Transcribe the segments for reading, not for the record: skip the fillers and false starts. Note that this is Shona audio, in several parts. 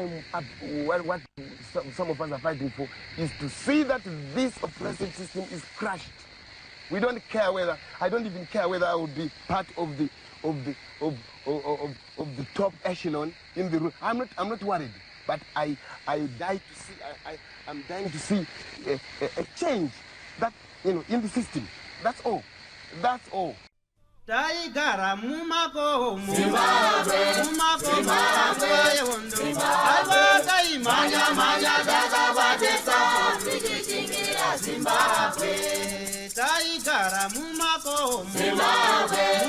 I'm up, what some of us are fighting for is to see that this oppressive system is crushed. We don't care whether, I don't even care whether I would be part of the, of the, of, of, of, of the top echelon in the room. I'm not worried, but I die to see, I'm dying to see a change in the system. That's all. That's all. Taigara mumakomo, mumakomo nguva yehondo. Aiwa, taimhanya mhanya takabatesa tichichingira Zimbabwe. Taigara mumakomo,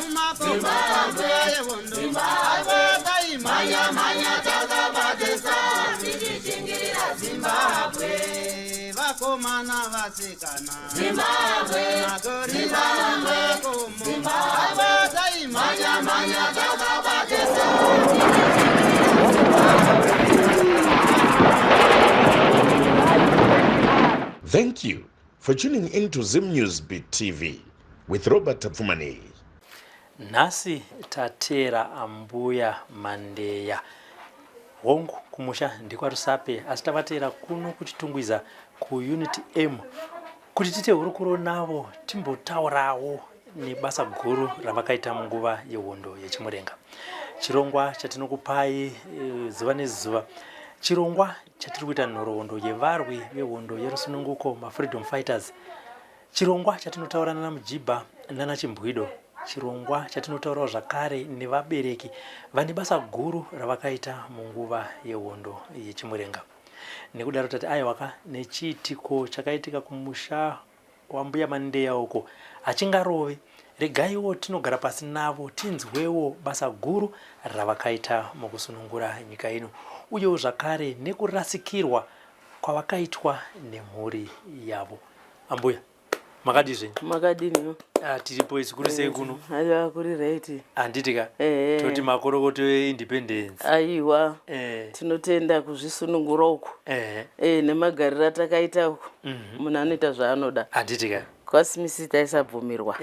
mumakomo nguva yehondo. Aiwa, taimhanya mhanya takabatesa tichichingira Zimbabwe. Vakomana, vasikana, Zimbabwe. Magorira mumakomo. Aiwa, taimhanya mhanya takabatesa. Thank you for tuning in to Zim News Beat TV with Robert Tafumani. Nhasi tateera Ambuya Mandeya. Hongu, kumusha ndekwaRusape, asi tavateera kuno kuChitungwiza kuUnit M kuti tiite hurukuro navo, timbotaurawo nebasa guru ravakaita munguva yehondo yeChimurenga. Chirongwa chatinokupai zuva nezuva, chirongwa chatiri kuita nhoroondo yevarwi vehondo yerusununguko, mafreedom fighters, chirongwa chatinotaura nana Mujibha nana Chimbwido, chirongwa chatinotaurawo zvakare nevabereki vane basa guru ravakaita munguva yehondo yeChimurenga. Nekudaro tati aiwaka, nechiitiko chakaitika kumusha waMbuya Mandeya uko hachingarove, regaiwo tinogara pasi navo tinzwewo basa guru ravakaita mukusunungura nyika ino, uyewo zvakare nekurasikirwa kwavakaitwa nemhuri yavo. Ambuya, makadii zvenyu? Makadini? Ah, tiripo isu. Kuri sei kuno? Aiwa, kuri right. Handiti ka? Ehe. Toti makorokoto eindependence. Aiwa, tinotenda kuzvisunungura uku. Nemagariro atakaita uku, munhu anoita zvaanoda. Handiti ka? Kwasimisi taisabvumirwa.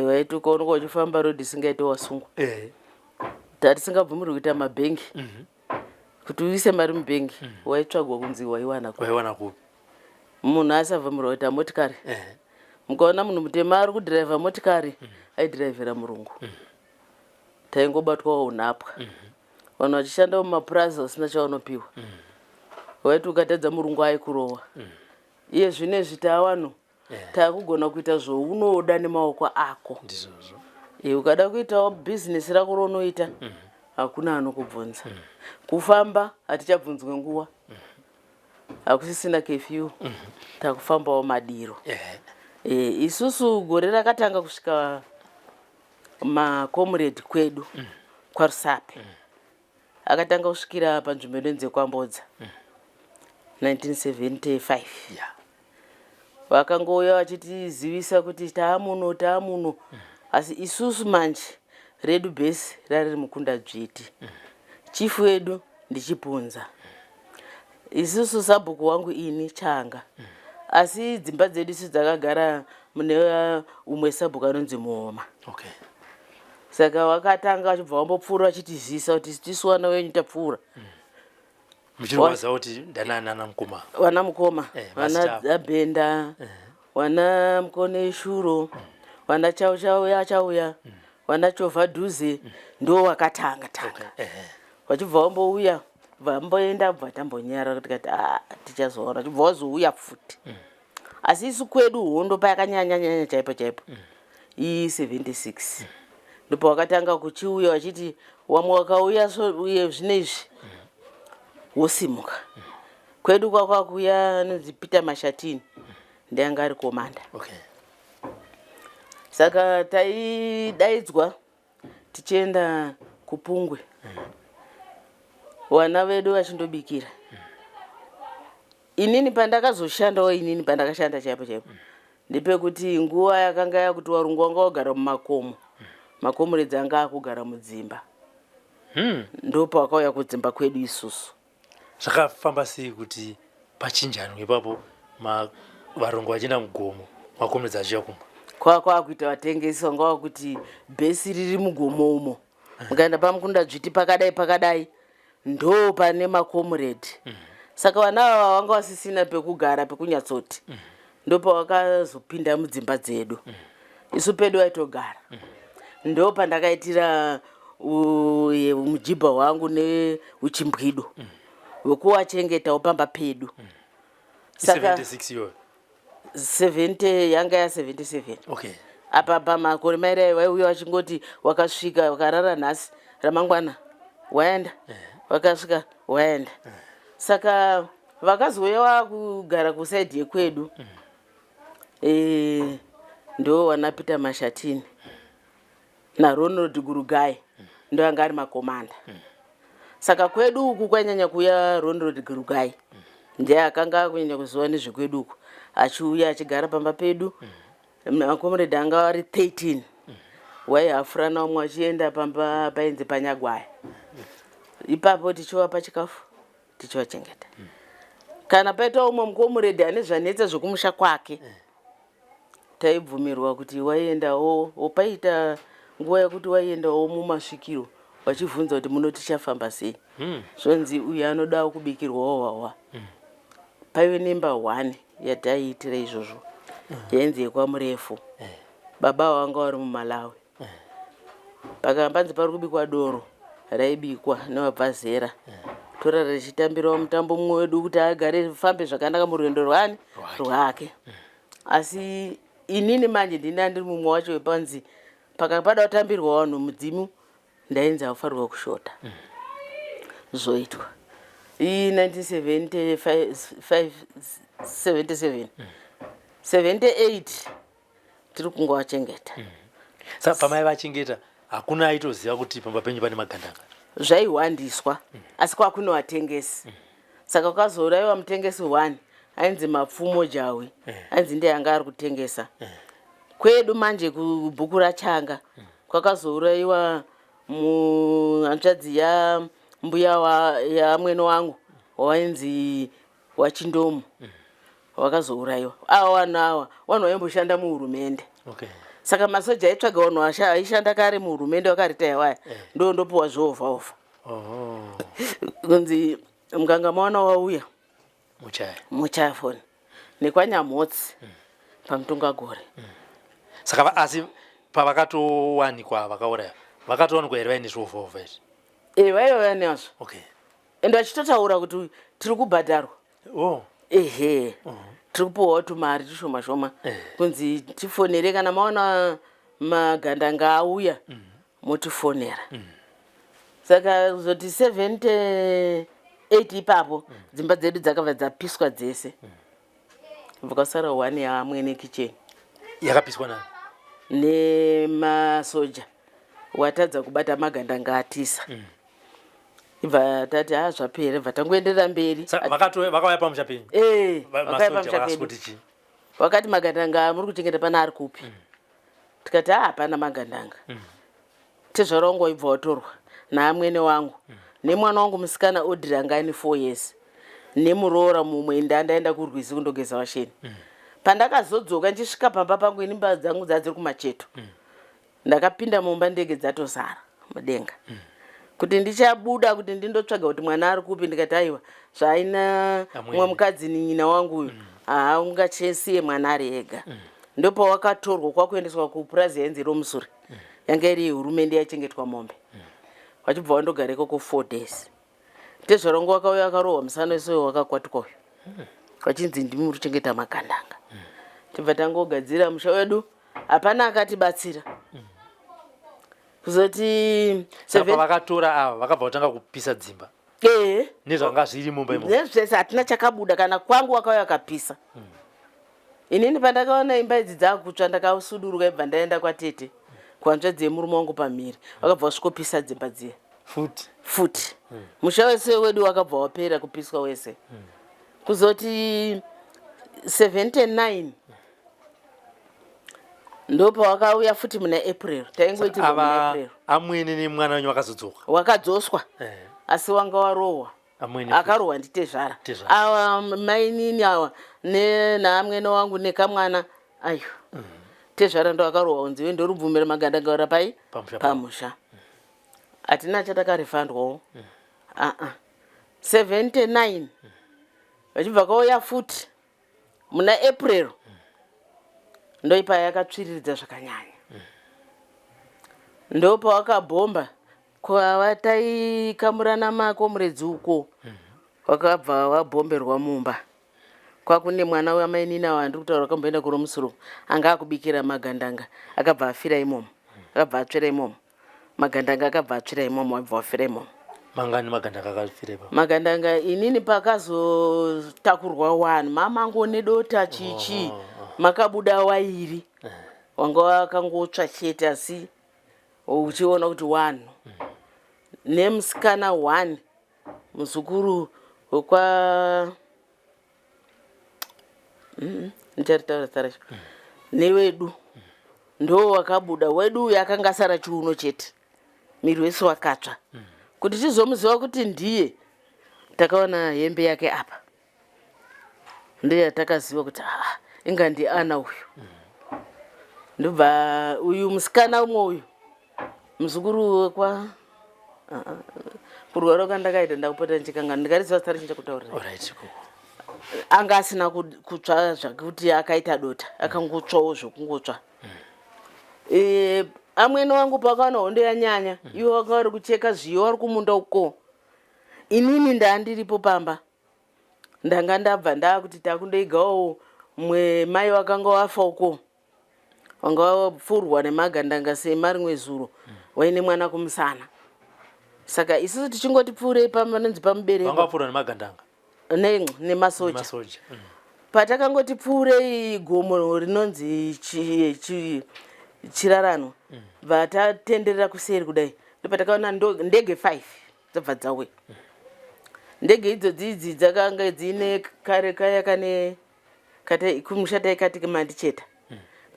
Waiti ukaonekwa uchifamba rodhi isingaiti, wasungwa. Tatisingabvumirwi kuita mabhengi. Kuti uise mari mubhengi, waitsvagwa kunzi waiwana kupi. Waiwana kupi? Munhu asabvumirwa kuita motikari. Mukaona munhu mutema ari kudhiraivha motikari, aidhiraivhera murungu. Taingobatwawo unhapwa, vanhu vachishanda mumapurazi vasina chavanopiwa. Waiti ukatadza, murungu aikurova. Iye zvinezvi taavanhu taakugona kuita zvaunoda nemaoko ako. Ndizvozvo. Ukada kuitawo bhizinesi rako raunoita, hakuna anokubvunza. Kufamba hatichabvunzwe nguva, hakusisina curfew, takufambawo madiro. Isusu gore rakatanga kusvika makomuredi kwedu kwaRusape, akatanga kusvikira panzvimbo inonzi Kwambodza 1975. Vakangouya vachitizivisa kuti taamuno, taamuno. Asi isusu manje redu bhesi rari Mukunda Dzviti. Chifu wedu ndiChipunza, isusu sabhuku wangu ini Changa. Asi dzimba dzedu isu dzakagara mune umwe sabhuku anonzi Muoma. Saka wakatanga vachibva vambopfuura vachitizivisa kuti tisu vana wenyu, tapfuura. Muchirwaza kuti ndanana mukoma? Vana mukoma, vana mazita avo. Bhenda, vana Mukone Shuro, vana Chau Chauya Chauya, vana Chovha Dhuze, ndo wakatanga tanga. Vachibva vambouya, vamboenda, bva tambonyarara, tikati a tichazoona. Vachibva vazouya futi. Asi isu kwedu hondo payakanyanya-nyanya chaipo chaipo i76, ndipo wakatanga kuchiuya vachiti wamwe wakauya. So uye zvinezvi wosimuka kwedu kwakwakuya anonzi Peter Mashatini, ndianga ari commander. Saka taidaidzwa tichienda kuPungwe, vana vedu vachindobikira. Inini pandakazoshandawo, inini pandakashanda chaipo chaipo ndepekuti nguva yakanga yakuti varungu vanga vagara mumakomo, makomuredzi anga akugara mudzimba. Ndopavakauya kudzimba kwedu isusu. Zvakafamba sei kuti pachinjanwe ipapo, varungu vachienda mugomo, makomedzi achiuya kumba? Kwakuita vatengesi vanga vakuti bhesi riri mugomo umo, mukaenda paMukunda Dzviti pakadai pakadai. Ndo pane makomuredhi. Saka vana ava vanga vasisina pekugara pekunyatsoti. Ndopavakazopinda mudzimba dzedu. Isu pedu vaitogara. Ndopandakaitira mujibha wangu neuchimbwido wekuwachengetawo pamba pedu. Saka 76 iyoyo. 70 yanga ya 77. Okay. Apa pamakore mairi ayo vaiuya vachingoti wakasvika wakarara nhasi, ramangwana waenda, wakasvika waenda. Saka vakazouya vakugara kusaidhi yekwedu. Ndo wana Peter Mashatini naRonald Gurugai, ndo anga ari makomanda. Saka kwedu uku kwainyanya kuuya Ronald Gurugai, ndiye akanga akunyanya kuziva nezvekwedu uku, achiuya achigara pamba pedu. Makomuredhi anga ari 13, waihafurana umwe achienda pamba painzi paNyagwaya ipapo, tichivapa chikafu, tichivachengeta. Kana paita umwe mukomuredhi ane zvanetsa zvekumusha kwake, taibvumirwa kuti waiendawo. Paita nguva yekuti waiendawo mumasvikiro vachibvunza kuti muno tichafamba sei. Zvonzi uyu anodawo kubikirwawo hwahwa. Paive nemba 1 yataiitira izvozvo, yainzi yekwaMurefu. Baba vanga vari muMalawi. Pakambanzi pari kubikwa doro, raibikwa nevabva zera, torara richitambirawo mutambo mumwe wedu kuti agare fambe zvakanaka murwendo rwani rwake. Asi inini manje ndini ndiri mumwe wacho wepanzi pakapada kutambirwa vanhu mudzimu, ndainzi haufanirwa kushota. Zvoitwa iyi 1975, 77, 78, tiri kungovachengeta. Saka pamai vachengeta, hakuna aitoziva kuti pamba penyu pane magandanga? Zvaihwandiswa, asi kwakune vatengesi. Saka kwakazourayiwa mutengesi one ainzi Mapfumo Jawi, ainzi ndiye anga ari kutengesa kwedu. Manje kubhuku raChanga kwakazourayiwa muhanzvadzi yambuya yamwene wangu wainzi waChindomu, wakazourayiwa. Ava vanhu ava vanhu vaimboshanda muhurumende. Saka masoja aitsvaga vanhu aishanda kare muhurumende vakaritaya waya, ndo ndopiwa zviovhaovha. Kunzi mukanga mawana wauya muchaya. Muchaya foni nekwaNyamhotsi paMutungagore. Saka asi pavakatowanikwa vakauraya, vakatowanikwa here vaine zviovhaovha izvi? E, vaiva vanazvo. Ende vachitotaura kuti tiri kubhadharwa. Ehe, tiri kupiwawo tumari tushoma shoma. Kunzi tifonere kana maona magandanga auya, motifonera. Saka kuzoti 78 ipapo dzimba dzedu dzakabva dzapiswa dzese, bvakasara one yaamwene, kicheni. Yakapiswa nani? Nemasoja watadza kubata magandanga atisa. Ibva tati ha, zvapera, bva tangoenderera mberi. Saka vakauya pamusha penyu? Eh, vakauya masoja pamusha pedu. Vakasikuti chii? Wakati magandanga muri kuchengeta pana ari kupi? Tikati ha, hapana magandanga. Tezvara wangu waibva watorwa naamwene wangu nemwana wangu musikana Odri anga aine 4 years nemuroora mumwe. Ndandaenda kurwizi kundogeza washeni. Pandakazodzoka ndichisvika pamba pangu, ini mba dzangu dzadziri kumacheto, ndakapinda mumba ndege dzatozara mudenga. Kuti ndichabuda kuti ndindotsvaga kuti mwana ari kupi, ndikati aiwa, zvaina Amwene. mumwe mukadzi nyina wangu uyu haungachesiye mwana ari ega. Ndopawakatorwa kwakuendeswa kupurazi yainzi Romusuri, yanga iri hurumende yaichengetwa mombe, vachibva vandogara ikoko 4 days. Tezvarongo wakauya akarohwa musana wese uyo wakakwatuka uyu, vachinzi ndimi muri kuchengeta magandanga. Tibva tangogadzira musha wedu, hapana akatibatsira. Kuzoti Saka pavakatora ava, vakabva vatanga kupisa dzimba nezvanga zviri mumba imomo? Nezvese, hatina chakabuda. Kana kwangu wakauya akapisa. Inini pandakaona imba idzi dzakutsva, ndakasuduruka, ibva ndaenda kwatete, kuhanzvadzi yemurume wangu pamhiri. Vakabva vasvikopisa dzimba dziya. Futi? Futi. Musha wese wedu wakabva wapera kupiswa wese. Kuzoti 79 ndopawakauya futi muna April, taingoitirwa muna Ava April. Amwene nemwana wenyu vakazodzoka? Wakadzoswa. Asi wanga warohwa. Amwene futi. Akarohwa nditezvara. Tezvara. Ava mainini ava naamwene wangu nekamwana ayo. Tezvara ndo akarohwa kunzi iwe ndorubvumira magandanga pai Pamusha pavo. Pamusha hatina chatakarefandwawo. Aa 79 vachibva kauya futi muna April, ndoipa yakatsviriridza zvakanyanya, ndopawakabhomba kwavataikamurana makomuredzi uko, wakabva wabhomberwa mumba. Kwakune mwana wamainini awo andiri kutaura akamboenda kuRomusuro, anga akubikira magandanga, akabva afira imomo, akabva atsvira imomo. Magandanga akabva atsvira imomo, wabva wafira imomo. Mangani magandanga akafira ipapo? Magandanga inini pakazotakurwa wanhu mamango nedota chichi, makabuda wairi wanga wakangotsva chete, asi uchiona kuti wanhu nemusikana one, muzukuru wekwa ndicharitaura zita racho, newedu ndo wakabuda. Wedu uyu akanga asara chiuno chete, miri wese wakatsva. Kuti tizomuziva kuti ndiye, takaona hembe yake apa, ndiye yatakaziva kuti ah, inga ndiana uyu. Ndobva uyu musikana umwe uyu muzukuru wekwa, ah, ah, kurwara kwandakaita ndakupota ndichikanga ndikariziva zita racho chakutaurira. Alright, gogo. Anga asina kutsva zvekuti akaita dota, akangotsvawo zvokungotsva. Amwene wangu pakaona hondo yanyanya, ivo vanga vari kucheka zviyo vari kumunda uko, inini ndandiripo pamba, ndanga ndabva ndaakuti takundoigawo mwe mai vakanga wafa uko, wanga wapfurwa nemagandanga semarimwe zuro, waine mwana kumusana. Saka isusu tichingoti pfuurei panonzi pamubereko. Vanga vapfurwa nemagandanga? Nemasoja. Nemasoja. Patakangoti pfuurei gomo rinonzi Chirarano, bva tatenderera kuseri kudai, ndopatakaona ndege 5 dzabva dzauya. Ndege idzodzi idzi dzakanga dziine kare kaya kane kate kumusha taikati mandicheta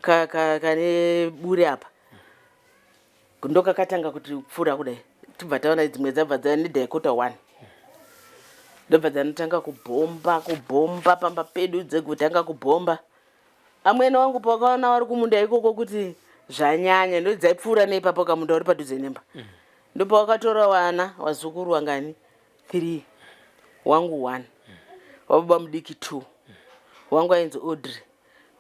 kane buri apa, ndokakatanga kuti kupfuura kudai, tibva taona dzimwe dzabva dza neDakota 1, ndobva dzanotanga kubhomba, kubhomba pamba pedu, dzekutanga kubhomba. Amwene wangu pakaona vari kumunda ikoko kuti zvanyanya, ndo dzaipfuura neipapo kamunda uri padhuze nemba, ndopawakatora wana wazukuru wangani 3, wangu 1, wababa mudiki 2. Wangu ainzi Audrey,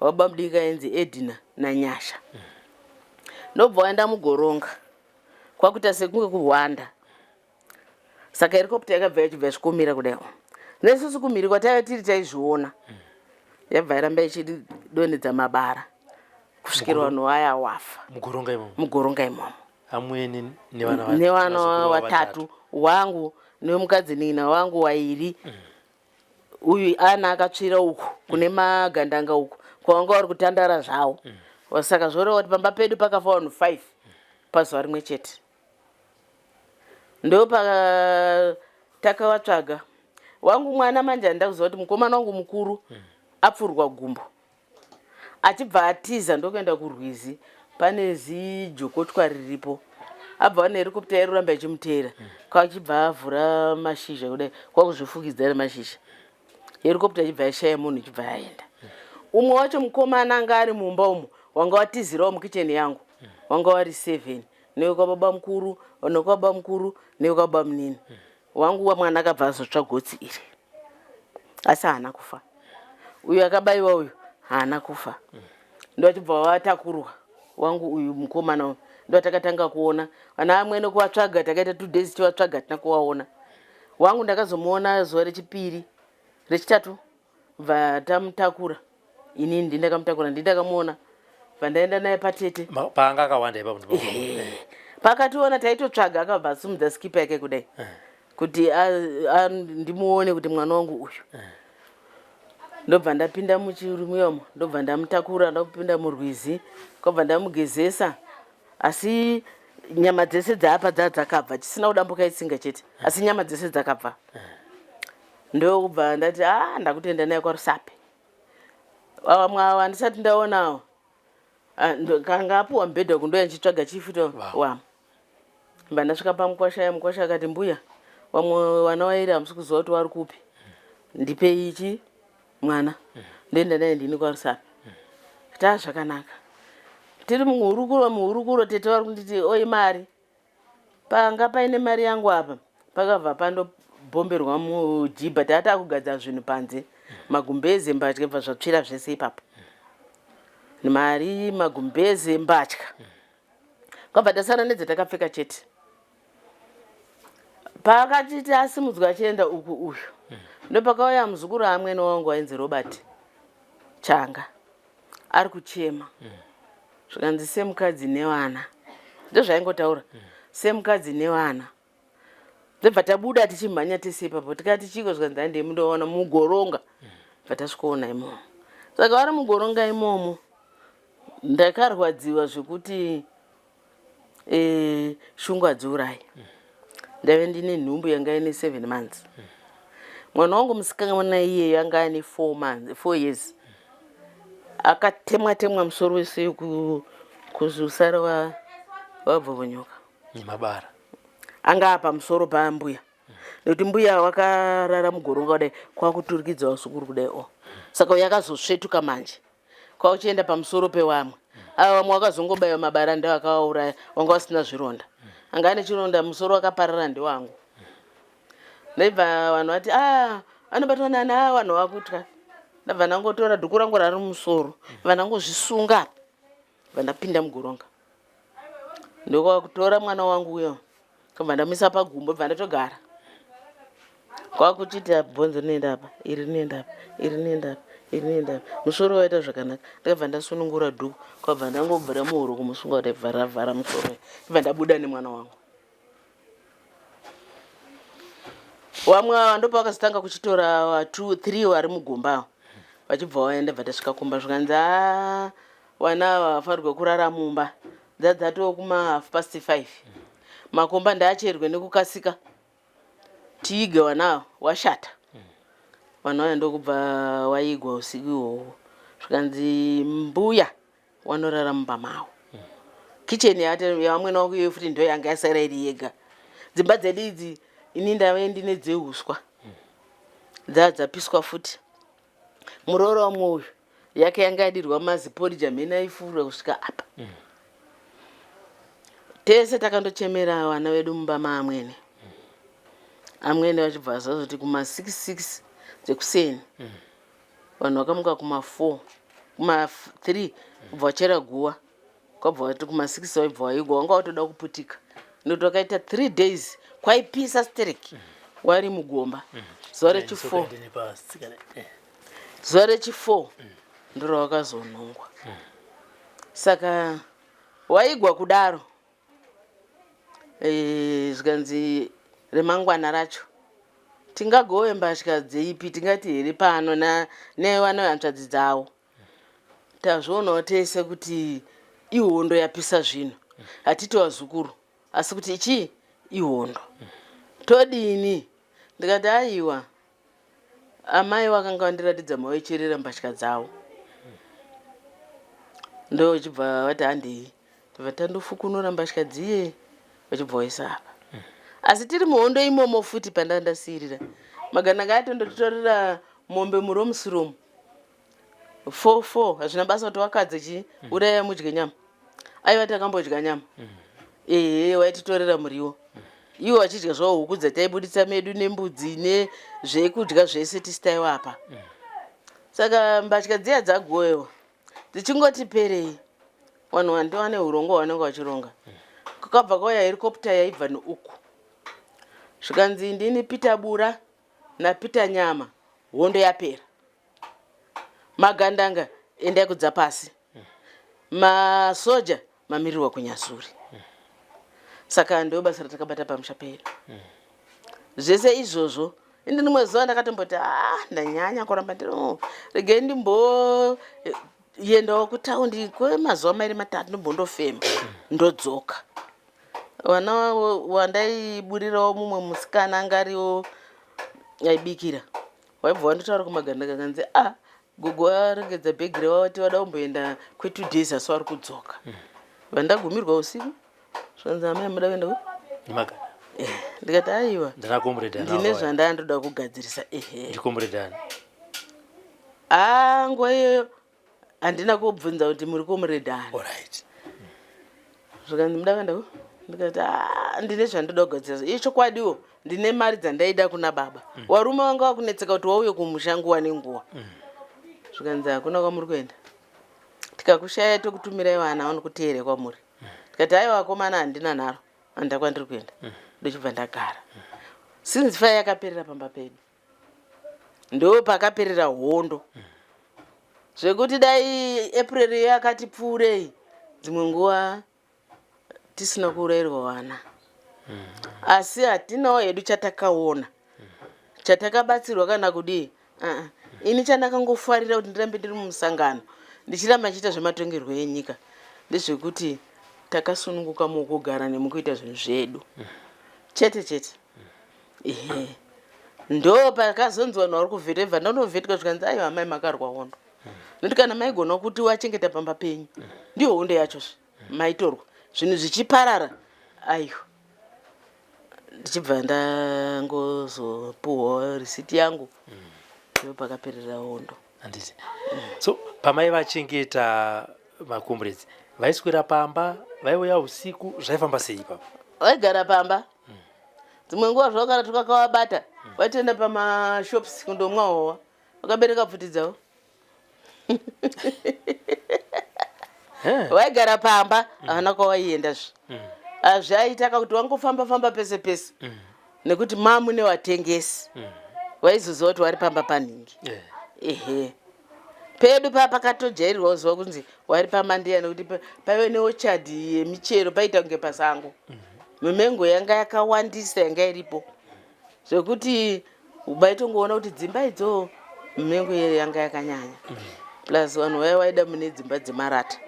wababa mudiki ainzi Edina naNyasha. Ndobva waenda mugoronga kwakuita sekunge kuhwanda. Saka helicopter yakabva yachibva yasvikomira kudai, nesusu kumhiri kwataiva tiri taizviona, yabva yaramba ichidonhedza mabara kusvikira vanhu vaya wafa. Mugoronga imomo? Mugoronga imomo. Amweni nevana nevana vazukuru vatatu, wangu nemukadzi nina wangu wairi. Uyu ana akatsvira uku kune magandanga uku kwavanga vari kutandara zvavo. Saka zvoreva kuti pamba pedu pakafa vanhu 5 pazuva rimwe chete. Ndopa takavatsvaga wangu mwana manje, handida kuziva kuti mukomana wangu mukuru apfurwa gumbo achibva atiza, ndokuenda kurwizi pane zijokotwa riripo. Abva nehelicopter yairuramba ichimuteera, kwachibva avhura mashizha kudai, kwakuzvifukidza nemashizha. Helicopter ichibva yashaya munhu, ichibva yaenda. Umwe wacho mukomana anga ari mumba umo, wanga watizirawo mukicheni yangu, wanga wari 7, newekwababa mukuru, nekwababa mukuru, newekwababa munini. Wangu wamwana akabva azotsva gotsi iri, asi haana kufa. Uyu akabayiwa uyu haana kufa. Ndo achibva vatakurwa wangu uyu mukomana uyu, ndo takatanga kuona vana amwene kuvatsvaga. Takaita 2 days tivatsvaga, tina kuvaona. Wangu ndakazomuona zuva rechipiri, rechitatu, bva tamutakura. Inini ndindakamutakura, ndindakamuona, bva ndaenda naye patete. Paanga akawanda ipapo ndipo? Pakationa taitotsvaga, akabva asumudza skipa yake kudai kuti ndimuone kuti mwana wangu uyu. Ndobva ndapinda muchirumiyomo, ndobva ndamutakura, ndopinda murwizi, kwabva ndamugezesa. Asi nyama dzese dzaapa dzaa dzakabva, chisina kudambuka itsinga chete, asi nyama dzese dzakabva. Ndokubva ndati a ndakutoenda naye kwaRusape. Vamwe avo handisati ndaonawo. Ah, kanga apuwa mubhedha kundoya ndichitsvaga chifuto wam. Mba ndasvika pamukwasha, mukwasha akati, "Mbuya, vamwe vana vairi hamusi kuziva kuti vari kupi, ndipei ichi mwana ndoenda naye ndini kwaRusape." Taa zvakanaka. Tiri muhurukuro, muhurukuro, tete vari kunditi, "Oi, mari panga paine mari yangu apa." Pakabva pandobhomberwa mujibha, tatakugadzira zvinhu panze, magumbeze, mbatya, bva zvatsvira zvese ipapo, mari, magumbeze, mbatya, kwabva tasara nedzatakapfeka chete. Paakatiti asimudzwa achienda uku uyu, ndopakauya muzukuru amwene wangu ainzi Robert Changa ari kuchema. Zvikanzi semukadzi nevana, ndozvaingotaura, semukadzi nevana. Ndobva tabuda tichimhanya tese ipapo, tikati chiko? Zvikanzi handei mundoona mugoronga. Bva tasvikoona imomo. Saka vari mugoronga imomo, ndakarwadziwa zvekuti shungu hadziurayi. Ndaive ndine nhumbu yanga ine 7 months. Mwana wangu musikana iyeyo anga ane 4 months, 4 years. Akatemwa temwa musoro wese kuzusara wabvovonyoka nemabara. Anga pamusoro paambuya, nekuti mbuya wakarara mugoronga kudai, kwakuturikidza vazukuru kudai o. Saka uyo akazosvetuka manje kwakuchienda pamusoro pewamwe ava. Vamwe vakazongobayiwa mabara, ndo akavauraya, wanga vasina zvironda. Anga ane chironda musoro wakaparara ndewangu. Ndaibva vanhu vati a anobatwa nani, a vanhu vakutya. Ndabva ndangotora dhuku rangu rari mumusoro, bva ndangozvisunga, bva ndapinda mugoronga, ndokwakutora mwana wangu uyo, kabva ndamisa pagumbo, bva ndatogara, kwakuchiti bhonzo rinoenda apa, iri rinoenda apa, iri rinoenda apa, iri rinoenda apa. Musoro waita zvakanaka. Ndakabva ndasunungura dhuku, kwabva ndangobvira muhuro kumusunga kuti bva ravhara musoro, bva ndabuda nemwana wangu. Vamwe ava ndopavakazotanga kuchitora two three vari mugomba ava, vachibva vaenda. Bva tasvika kumba, zvikanzi a vana ava vafanirwe kurara mumba, dzadzatoo kuma 5:30, makomba ndaacherwe nekukasika, tiige vana ava, washata vanhu vaya. Ndokubva waigwa usiku ihwohwo. Zvikanzi mbuya wanorara mumba mavo. Kicheni yavamwene wangu iyoyo futi ndo yanga yasara iri yega. Dzimba dzedu idzi, ini ndave ndine dzeuswa, dzaa dzapiswa futi. Muroora wamwe uyu yake yanga yadirwa maziporija, mheni aifura kusvika apa. Tese takandochemera vana vedu mumba maamwene. Amwene vachibva vazazoti kuma 66 dzekuseni, vanhu vakamuka kuma 4, kuma 3, kubva vachera guva, kwabva vati kuma 6 waibva waigwa. Wanga watoda kuputika nekuti wakaita 3 days, kwaipisa stereki, wari mugomba. Zuva rechi4, zuva rechi4 ndiro wakazonhongwa. Saka waigwa kudaro, zvikanzi remangwana racho tingagove mbatya dzeipi? Tingati here pano nevana vehanzvadzi dzavo? Tazvionawo tese kuti ihondo yapisa zvinhu. Hatiti vazukuru, asi kuti ichii, ihondo, todini? Ndikati aiwa, amai vakanga vandiratidza mavaicherera mbatya dzavo. Ndochibva vati handei, tobva tandofukunura mbatya dziye, vachibva vaisa apa. Asi tiri muhondo imomo futi, pandanga ndasiyirira magandanga atondotitorera mombe muromusiromu 4 4. Hazvina basa kuti wakadze chii, uraya mudye nyama. Aiva takambodya nyama, ehe, waititorera muriwo, ivo vachidya zvavo huku dzataibuditsa medu nembudzi nezvekudya zvese tisi taiwapa. Saka mbatya dziya dzagowewa dzichingoti perei, vanhu vandova neurongwa hwavanenge vachironga. Kukabva kwauya helicopter yaibva neuku, zvikanzi ndini Peter Bura naPeter Nyama, hondo yapera, magandanga endai kudza pasi, masoja mamirirwa kunyazuri. Saka ndo basa ratakabata pamusha pedu zvese izvozvo. Indi rimwe zuva ndakatomboti a ndanyanya kuramba ndiri, regei ndimboendawo kutaundi kwemazuva mairi matatu, ndombondofema, ndodzoka. Vana wandaiburirawo, mumwe musikana anga ariwo aibikira, waibva wandotaura kumagandanga, kanzi a gogo varegedza bhegi revavati vada kumboenda kwe2 days, asi vari kudzoka. Vandagumirwa usiku, zvanzi amai muda kuenda ku Nemaganda. Ndikati aiwa, Ndana comrade. Ndine zvandaa ndoda kugadzirisa, ehe. Ndicomrade ani? A nguva iyoyo handina kubvunza kuti muri comrade ani. Alright. Zvikanzi muda kuenda ku Ndikati, ah, ndine zvandoda kugadzira. Ichokwadiwo ndine mari dzandaida kuna baba. Warume vanga vakunetseka kuti wauye kumusha nguva nenguva. Zvikanzi hakuna kwamuri kuenda, tikakushaya tokutumirai vana vanokuteere kwamuri. Ndikati, aiwa vakomana, handina nharo, handina kwandiri kuenda. Ndochibva ndagara. Since fire yakaperera pamba pedu, ndo pakaperera hondo. Zvekuti dai April yakati pfuurei dzimwe nguva tisina kuurayirwa vana, asi hatinawo hedu chatakaona, chatakabatsirwa kana kudii. Uh-uh. Ini chandakangofarira kuti ndirambe ndiri mumusangano, ndichiramba ndichiita zvematongerwo enyika, ndezvekuti takasununguka mukugara nemukuita zvinhu zvedu chete chete. Ehe, ndo pakazonzi vanhu vari kuvhetebva, ndonovhetwa, zvikanzi, aiwa amai, makarwa hondo, nokuti kana maigona kuti wachengeta pamba penyu, ndiyo hondo yachozve, maitorwa zvinhu zvichiparara. Aiwa, ndichibva ndangozopuhwa risiti yangu, ndo pakaperera hondo. Handiti? So pamai vachengeta macomrades, vaiswera pamba, vaiuya usiku, zvaifamba sei ipapo? Vaigara pamba. Dzimwe nguva zvavo kana tukakavabata, vaitoenda pamashops kundomwa howa vakabereka pfuti dzavo. Vaigara pamba, havana kwavaiendazve. Hazvaiita kakuti wangofamba famba pese pese, nekuti mamune vatengesi vaizoziva kuti vari pamba panhingi. Ehe, pedu pa pakatojairwa kuziva kunzi wari paMandeya, nekuti paive neorchard yemichero, paita kunge pasango. Mimengo yanga yakawandisa, yanga iripo zvekuti maitongoona kuti dzimba idzo mimengo iye yanga yakanyanya. Plus vanhu vaya vaida mune dzimba dzemarata.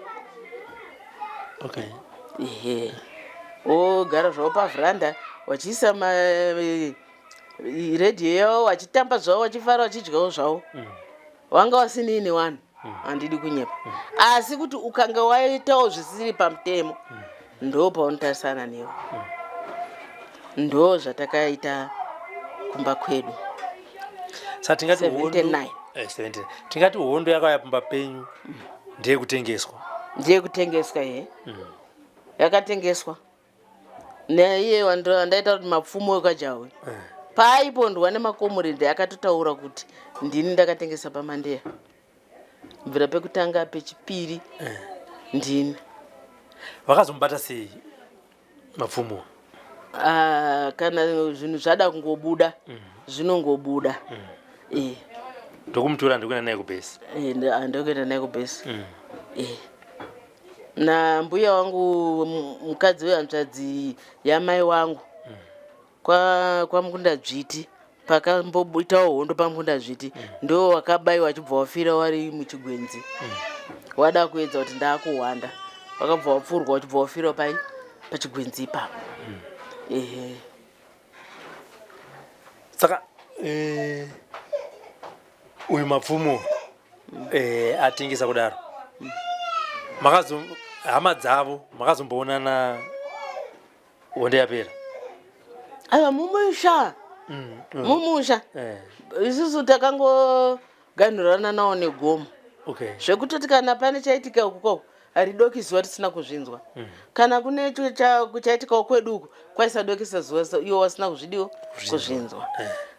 Ehe, wogara zvavo pavhuranda, vachiisa redhiyo yavo, vachitamba zvavo, vachifara, vachidyawo zvavo. Vanga vasinei nevanhu, handidi kunyepa. Asi kuti ukanga waitawo zvisiri pamutemo, ndo paunotarisana newe. Ndo zvatakaita kumba kwedu. Saka tingati hondo 79. 79. Tingati hondo yakauya pamba penyu ndeyekutengeswa? Ndeyekutengeswa, he, yakatengeswa naiye wandaita kuti Mapfumo wekwaJawe. Paaipondwa nemakomuredi, akatotaura kuti ndini ndakatengesa paMandeya, bvira pekutanga, pechipiri ndini. Vakazomubata sei Mapfumo? Ah, kana zvinhu zvada kungobuda, zvinongobuda. Eh. Ndokumutora, ndikuenda naye kubhesi? Eh, ndokuenda naye kubhesi. Eh. Nambuya wangu, mukadzi wehanzvadzi yamai wangu, kwaMukunda Dzviti, pakamboitawo hondo paMukunda Dzviti, ndo wakabayiwa, achibva wafira wari muchigwenzi. Wada kuedza kuti ndaakuhwanda, wakabva wapfurwa, uchibva wafira pai pachigwenzi ipapo. Ehe. Saka uyu Mapfumo atengesa kudaro, makazo hama dzavo makazomboonana hondo yapera? Aiwa, mumusha, mumusha isusu takangoganhurana nawo negomo, zvekutoti kana pane chaitika uku koko, haridoki zuva tisina kuzvinzwa. Kana kune kuchaitikawo kwedu uku, kwaisadokisa zuva iwo wasina kuzvidiwo kuzvinzwa.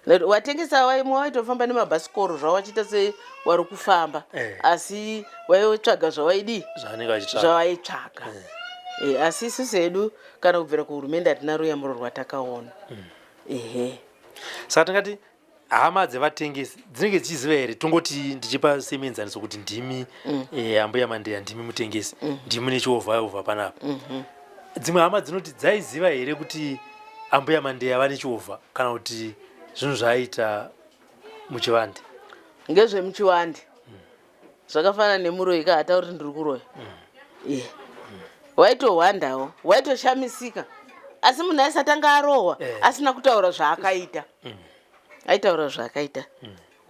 Nekuti watengesa waimwe waitofamba nemabhasikoro zvavo, vachiita sewari kufamba, asi waitsvaga zvawaidii? Zvavanenge vachitsvaga. Zvawaitsvaga. Asi isusu hedu kana kubvira kuhurumende hatina ruyamuro rwatakaona. Ehe. Saka tingati hama dzevatengesi dzinenge dzichiziva here? Tongoti ndichipa semuenzaniso kuti ndimi ambuya Mandeya, ndimi mutengesi, ndimi nechiovha ovha panapa. Dzimwe hama dzinoti dzaiziva here kuti ambuya Mandeya vane chiovha, kana kuti zvinhu zvaaita muchivande? Ngezvemuchiwande. Zvakafanana nemuroyi ka, hatauri kuti ndiri kuroya. Iye waitohwandawo, waitoshamisika, asi munhu aisatanga arohwa asina kutaura zvaakaita. Aitaura zvaakaita,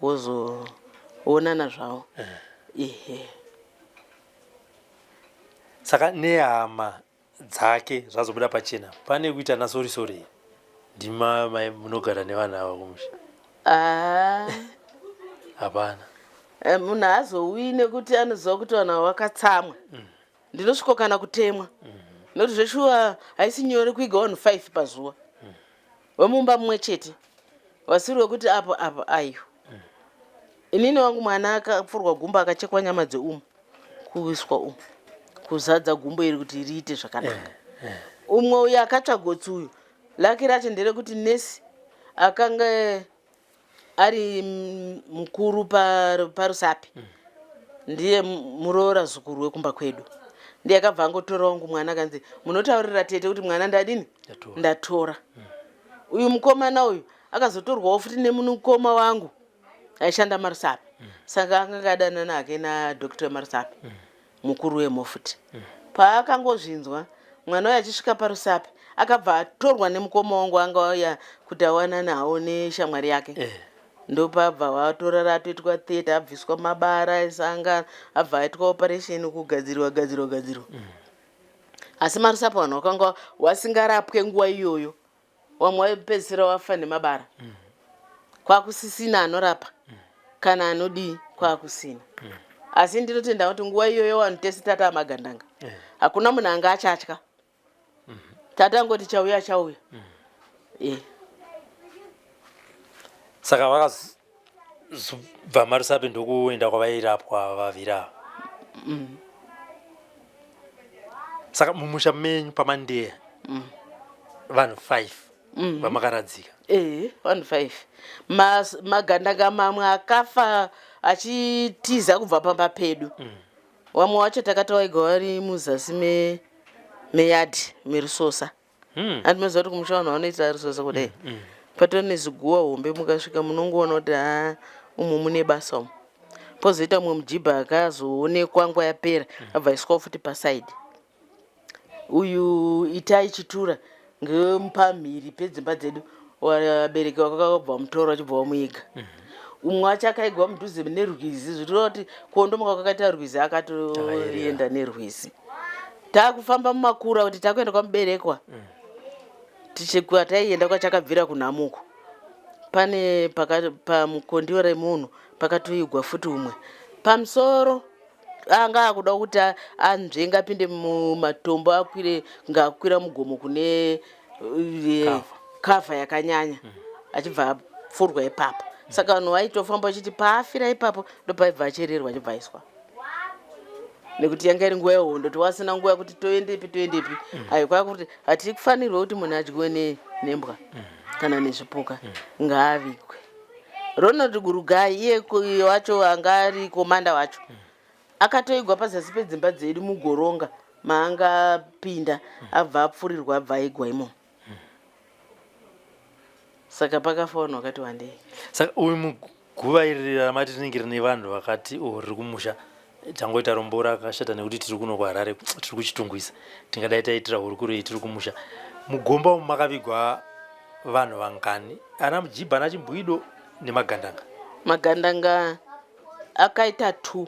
wozoonana zvavo. Ehe. Saka nehama dzake zvazobuda pachena, pane kuita nasori sori, ndimi munogara nevanhu ava kumusha? Ah. Hapana. Munhu haazouyi nekuti anoziva kuti vanhu ava vakatsamwa. Ndinosviko kana kutemwa. Nokuti zveshuwa haisi nyore kuiga vanhu 5 pazuva vemumba mumwe chete vasiri wekuti apo apo ayo. Inini wangu mwana akapfurwa gumbo akachekwa nyama dzeumu kuiswa umu kuzadza gumbo iri kuti riite zvakanaka. Umwe uyu akatsva gotsi uyu laki racho nderekuti nesi akanga ari mukuru parusapi ndiye muroora zukuru wekumba kwedu ndiye akabva angotora wangu mwana akanzi munotaurira tete kuti mwana ndadini ndatora. Uyu mukomana uyu akazotorwawo futi nemukoma wangu aishanda marusapi saka akanga adanana hake nadoctor marusapi mukuru wemo futi. Paakangozvinzwa mwana uyu achisvika parusapi akabva atorwa nemukoma wangu anga auya kuti awanane hawo neshamwari yake. Ndopabva watorara atoitwa theatre abviswa mabara esanga abva aitwa operation kugadzirwa gadzirwa gadzirwa. Asi marusapi vanhu vakanga wasingarapwe nguva iyoyo vamwe vaipedzisira wafa nemabara. Kwakusisina anorapa kana anodii kwakusina. Asi ndinotenda kuti nguva iyoyo vanhu tese tata magandanga. Hakuna munhu anga achatya. Tatangoti chauya chauya. Saka vakazobva marusapi ndokuenda kwavairapwa vaviri ava. Saka mumusha menyu pamandeya vanhu 5 vamakaradzika. Vanhu 5. Magandanga mamwe akafa achitiza kubva pamba pedu. Vamwe vacho takatowaiga vari muzasi meyadhi merusosa. Handi maziva kuti kumusha vanhu vanoita rusosa kudai. Patori neziguwa hombe mukasvika munongoona kuti haa umu mune basa umu. Pozoita mumwe mujibha akazoonekwa nguva yapera abva aiswawo futi pasaidi. Uyu Itai Chitura ngepamhiri pedzimba dzedu vabereki vakabva vamutora vachibva vamuiga. Umwe wacho akaigwa mudhuze nerwizi zvitoreva kuti kuondomoka kwakaita rwizi akatoenda nerwizi. Takufamba mumakura kuti takuenda kwamuberekwa tichikwa taienda kwachakabvira kunhamuko pane pamukondiwa remunhu pakatoigwa futi umwe pamusoro anga akuda kuti anzvenga apinde mumatombo akwire ngakwira mugomo kune kavha yakanyanya achibva apfurwa ipapo. Saka vanhu vaitofamba vachiti paafira ipapo ndopaibva achererwa achibva aiswa nekuti yanga iri nguva yehondo tiwasina nguva yekuti toendepi toendepi. Ayo kwakuti hatifanirwe kuti munhu adyiwe nembwa kana nezvipuka ngaavigwe. Ronald Gurugai iye wacho anga ari komanda wacho akatoigwa pazasi pedzimba dzedu mugoronga maanga apinda abva apfurirwa abva aigwa imomo. Saka pakafa vanhu vakati wandei. Saka uyu muguva iri ramati rinenge rine vanhu vakati o riri kumusha tangoita rombo rakashata nekuti tiri kuno kuHarare tiri kuchitungwiza tingadai taitira hurukuro iyi tiri kumusha. Mugomba umu makavigwa vanhu vangani? Ana Mujibha ana Chimbwido nemagandanga. Magandanga akaita 2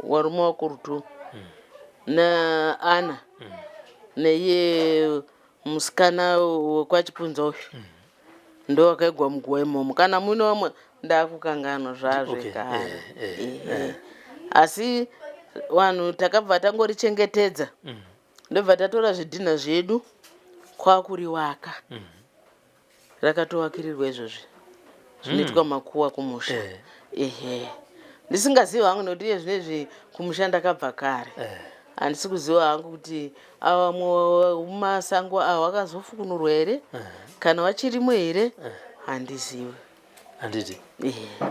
varume vakuru 2 naAna neiye musikana wekwaChipunza uyu ndo wakaigwa muguva imomo. Kana muine vamwe ndakukanganwa zvazvekare. Asi vanhu takabva tangorichengetedza ndobva tatora zvidhinha zvedu kwakuriwaka. Rakatowakirirwa izvozvi zvinoitwa makuwa kumusha. Ehe. Ndisingazivi hangu nekuti iye zvinezvi kumusha ndakabva kare. Handisi kuziva hangu kuti ava mumasango awa akazofukunurwa here kana vachirimo here handizivi. Handiti.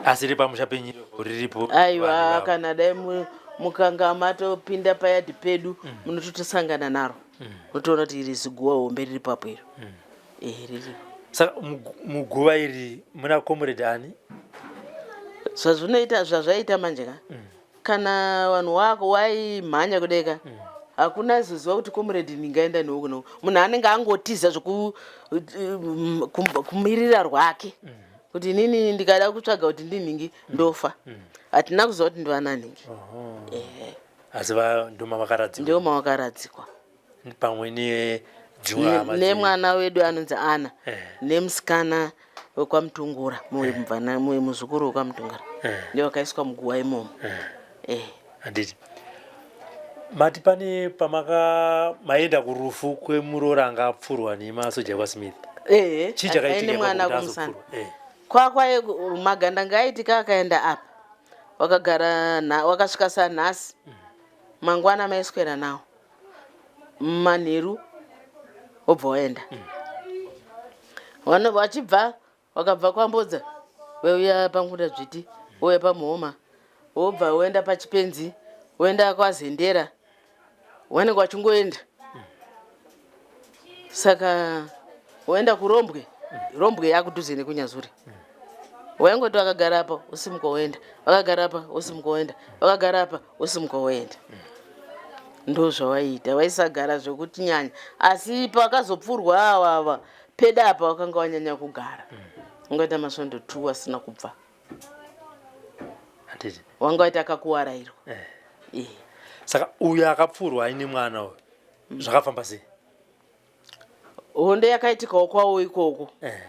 Asi riri pamusha penyu riripo. Aiwa kana dai mukanga matopinda payadhi pedu munototosangana naro. Unotoona kuti iri ziguwa hombe riri papo iro. Riri. Saka muguva iri muna comrade ani? Zvazvinoita zvazvaita manje ka. Kana vanhu wako waimhanya kudai ka. Hakuna zoziva kuti comrade ndingaenda newe kuno. Munhu anenge angotiza kumirira rwake. Kuti inini ndikada kutsvaga kuti ndinhingi ndofa. Hatina kuziva kuti ndivana nhingi. Asi ndoma vakaradzikwa. Ndoma vakaradzikwa. Pamwe nedzimwe hama nemwana wedu anonzi Ana nemusikana wekwaMutungura, muzukuru wekwaMutungura. Ndiye wakaiswa muguva imomo. Handiti. Mati pane pamaka maenda kurufu kwemuroora anga apfurwa nemasoja ekwaSmith. Ehe. Chii chakaitika Aine ipapo mwana kuti kumusana. azopfurwa? Eh. Kwakwaye magandanga aitika akaenda apa. Wakagara wakasvika sanhasi. Mangwana maiswera nawo. Manheru wobva waenda. Vano vachibva wakabva kwambodza weuya pangunda dzviti wouya pamuhoma wobva woenda pachipenzi woenda kwazendera wanenge wachingoenda saka woenda kurombwe rombwe yakudhuze nekunyazuri waingoti wakagara apa wosimuka woenda wakagara apa wosimuka woenda wakagara apa wosimuka woenda ndozvawaiita waisagara zvekuti nyanya asi pakazopfurwa awa ava peda apa wakanga wanyanya kugara ungaita masvondo two asina kubva Handiti. wanga waita akakuwarairwa Eh. Eh. Saka uyo akapfurwa aine mwana uyu zvakafamba sei? Hondo yakaitikawo kwawo ikoko. Eh.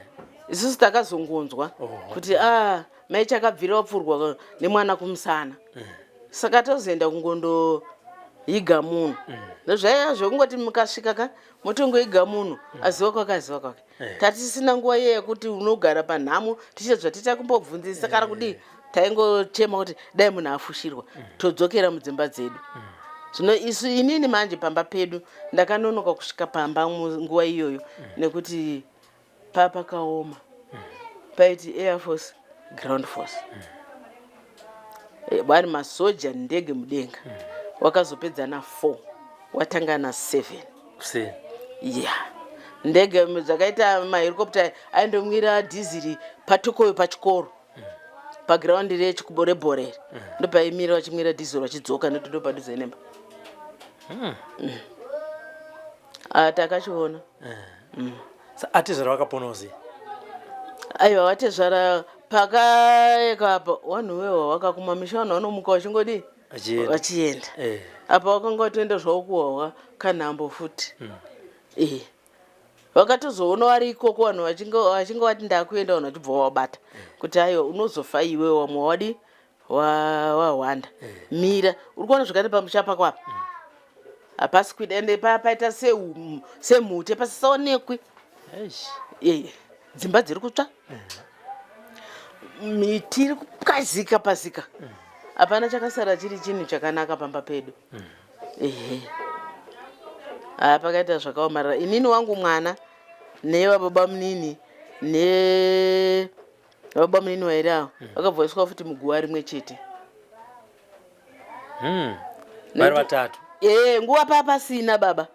Isusu takazongonzwa kuti a ah, mai chakabvira wapfurwa nemwana kumusana. Saka tozoenda kungondoiga munhu. Ndozvaiva zvekungoti mukasvika ka motongoiga munhu aziva kwake aziva kwake. Tatisina nguva iye yekuti unogara panhamo tichiita zvatiita kumbobvunzisa kana kudii. Taingochema kuti dai munhu afushirwa todzokera mudzimba dzedu. Zvino isu inini manje pamba pedu ndakanonoka kusvika pamba nguva iyoyo nekuti papakaoma paiti air force ground force vari masoja ndege mudenga wakazopedza na 4 watanga na 7 kuseni ya ndege dzakaita mahelicopter aindomwira dhiziri patokoyo pachikoro pagiraundi rechikubo rebhora iri ndopaimira vachimwira dhiziri vachidzoka nekuti ndopadhuze nemba. Ah, takachiona. Atezvara vakaponawo sei? Aiwa, vatezvara pakaeka apa wanhu wewa wakakumamisha vanhu vanomuka vachingodii Vachienda. Vachienda. Eh. Apa wakanga watoenda zvavo kuhwahwa kanhambo futi. Eh. Vakatozoona vari ikoko vanhu vachinge vati ndakuenda vanhu vachibva vabata kuti aiwa unozofa iwe wamwe wadi wahwanda mira uri kuona zvakaita pamusha pako apa hapasi kuita ende paita semhute pasisaonekwi. Eish. Eh, dzimba dziri kutsva miti iri kupwazika pazika hapana chakasara chiri chinhu chakanaka pamba pedu. Ehe, haa pakaita zvakaomarara. Inini wangu mwana nevababa munini nevababa munini vairi ava vakabva vaiswa futi muguva rimwe chete. Vari vatatu. Ee, nguva paa pasina baba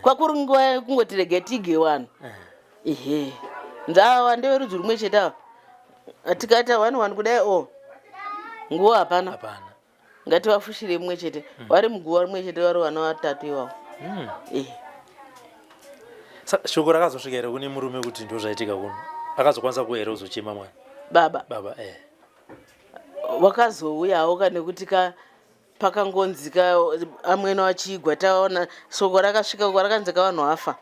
kwakuri nguva yekungoti rege tige vanhu. Ehe, nzava ndeverudzi rumwe chete ava tikaita one one kudai o nguva hapana. Hapana. Ngativafushire mumwe chete vari muguva rimwe chete vari vana vatatu ivavo. Eh. Shoko rakazosvika here kune murume kuti ndo zvaitika kuno? Akazokwanisa kuya here kuzochema mwana? Baba. Baba, eh. Wakazouyawo ka nekuti ka pakangonzi ka amwene wachigwa taona soko rakasvika uko rakanzi ka vanhu vafa.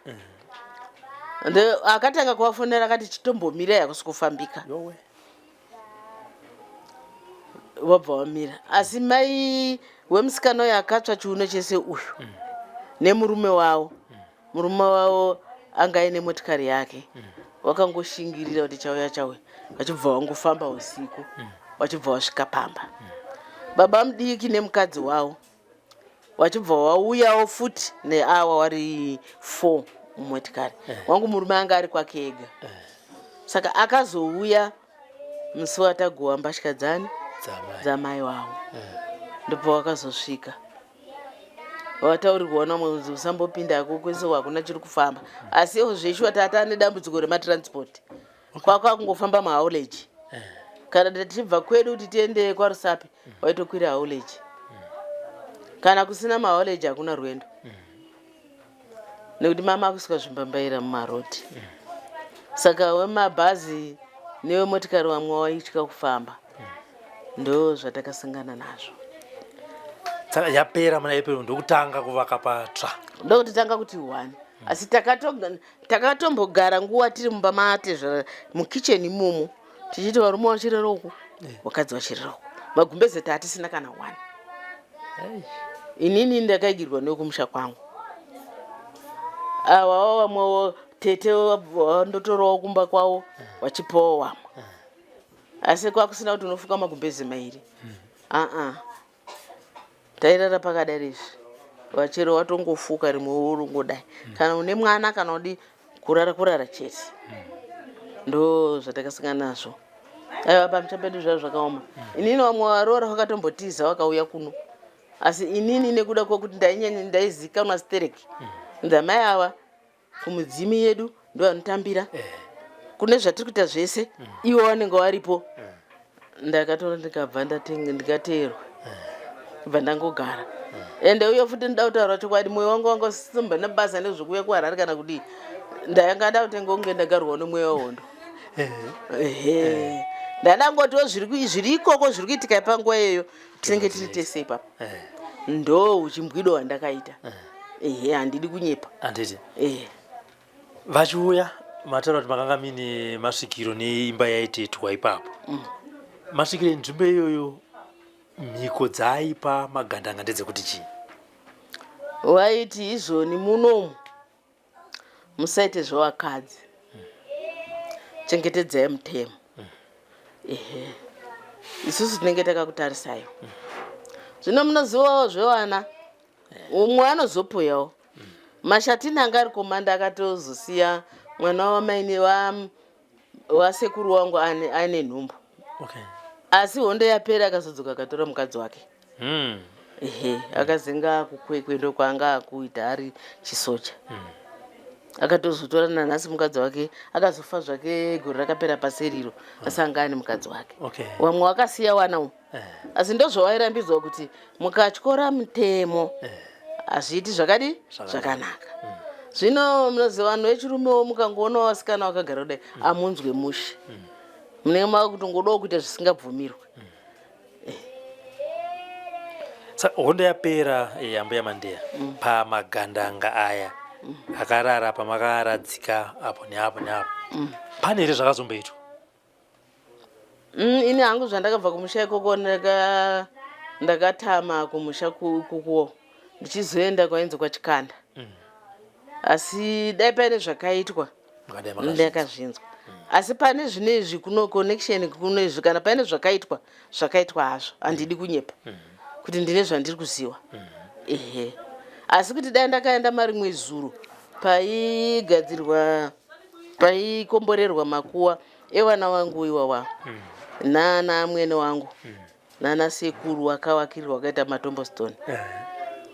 Nde akatanga kuvafonera akati chitombomirai hakusi kufambika. Yowe. Wabva wamira asi mai wemusikana uyo akatsva chiuno chese uyu nemurume wavo murume wavo anga aine motikari yake wakangoshingirira kuti chauya chauya vachibva vangofamba usiku vachibva vasvika pamba baba mudiki nemukadzi wavo vachibva vauyawo futi neawa vari 4 mumotikari wangu murume anga ari kwake ega saka akazouya musi wataguwa mbatya dzani Dzamai. Dzamai wavo ndipo wakazosvika wataurirwa namwe kunzi usambopindako kwese hakuna chiri kufamba asi iwo zveshuwa tata ane dambudziko rematransport kwakwa kungofamba mahaulage kana tichibva kwedu kuti tiende kwaRusape waitokwira haulage kana kusina mahaulage hakuna rwendo nekuti mama akuiswa zvimbambaira mumaroti saka wemabhazi newemotikari vamwe waitya kufamba ndo zvatakasangana nazvo. Saka yapera muna April ndokutanga kuvaka patsva. Ndokutotanga kuti one asi takatombogara nguva tiri mumba matezvara mukicheni imomo tichiti varume vachirera uku vakadzi vachirera uku magumbeze tatisina kana one. Inini ndakaigirwa nekumusha kwangu. Awawo vamwewo tete vandotorawo kumba kwavo vachipawo vamwe. Asi kwakusina kuti unofuka magumbeze mairi. Aa. Tairara pakadari izvi. Vachero watongofuka rimwe worongodai. Kana une mwana kana udi kurara kurara chete. Ndo zvatakasangana nazvo. Aiwa pamusha pedu zvaiva zvakaoma. Inini vamwe varoora vakatombotiza vakauya kuno. Asi inini nekuda kwekuti ndainyanya ndaizikanwa stereki. Nzi amai ava kumudzimu yedu ndovanotambira. Kune zvatiri kuita zvese ivo vanenge varipo. Ndakatora ndikabva ndatenga ndikateerwa. Bva ndangogara. Ende uye futi ndoda kutaura chokwadi mwoyo wangu wanga usisomba nebasa nezvekuuya kuHarare kana kudii. Ndanga ndakutenga kunge ndagarwawo nemweya wehondo. Ehe. Ndandangotiwo zviri ikoko zviri kuitika panguva iyoyo tinenge tiri tese ipapo. Ndo uchimbwido hwandakaita. Ehe, handidi kunyepa. Handiti. Ehe. Vachiuya mataura kuti makanga mine masvikiro neimba yaitetwa ipapo. Masvikiro enzvimbo iyoyo mhiko dzaaipa magandanga ndedzekuti chii? Waiti izvoni munomu musaite zvevakadzi. Chengetedzai mutemo. Ehe. Isusu tinenge takakutarisai. Zvino munozivawo zvevana. Umwe anozopoyawo. Mashatini anga ari komanda akatozosiya mwana wamaini wasekuru wangu ane nhumbu. Okay. Asi hondo yapera akazodzoka akatora mukadzi wake. Ehe, akazenga akukwekwe ndokwaanga akuita ari chisoja. Akatozotora nanhasi mukadzi wake akazofa zvake gore rakapera paseriro asi anga ane mukadzi wake. Okay. Vamwe vakasiya wana umu. Asi ndozvawairambidzwa kuti mukatyora mutemo hazviiti zvakadi zvakanaka. Zvino munoziva vanhu vechirumewo mukangoona vasikana vakagara kudai amunzwe mushe. Munenge makutongodawo kuita zvisingabvumirwe. Saka hondo yapera ambuya Mandeya pamagandanga aya akarara pamakaradzika apo neapo neapo. Pane here zvakazomboitwa? Ini hangu zvandakabva kumusha ikoko ndakatama kumusha kukuwo ndichizoenda kwainzi kwaChikanda. Asi dai paine zvakaitwa ndakazvinzwa. Asi pane zvino izvi kuno connection kuno izvi kana paine zvakaitwa zvakaitwa hazvo handidi kunyepa kuti ndine zvandiri kuziva. Ehe. Asi kuti dai ndakaenda marimwe zuro paigadzirwa paikomborerwa makuwa evana vangu iwawa nana amwene wangu nana sekuru wakavakirirwa wakaita matombostone.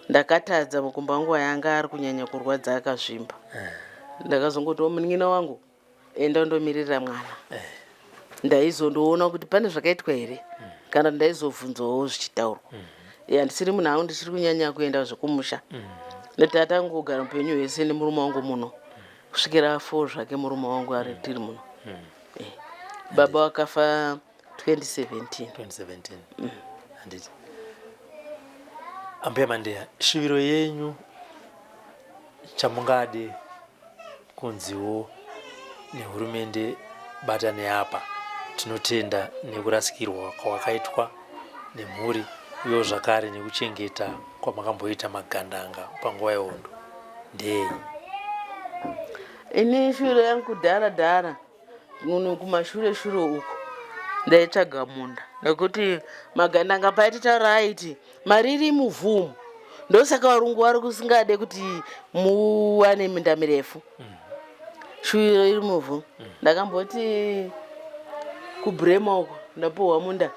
Ndakatadza mukumba wangu wayanga ari kunyanya kurwadza akazvimba. Ndakazongoti munin'ina wangu enda undomiririra mwana. Ndaizondoona kuti pane zvakaitwa here kana ndaizobvunzwawo zvichitaurwa. Handisiri munhu hangu ndichiri kunyanya kuenda zvekumusha. Nekuti atangogara upenyu hwese nemurume wangu muno kusvikira afo zvake murume wangu ari tiri muno. Baba wakafa 2017. 2017. Handiti. Ambuya Mandeya, shuviro yenyu chamungade kunziwo nehurumende bata neapa tinotenda nekurasikirwa kwawakaitwa nemhuri uyewo zvakare nekuchengeta kwamakamboita magandanga panguva yehondo ndei? Ini shuviro yangu kudhara dhara muno kumashure shure uko ndaitsvaga munda nekuti magandanga paititaura aiti mari iri muvhu ndosaka varungu vari kusingade kuti muwane minda mirefu. Shuviro iri muvhu. Ndakamboti kuBrema uko ndapuhwa munda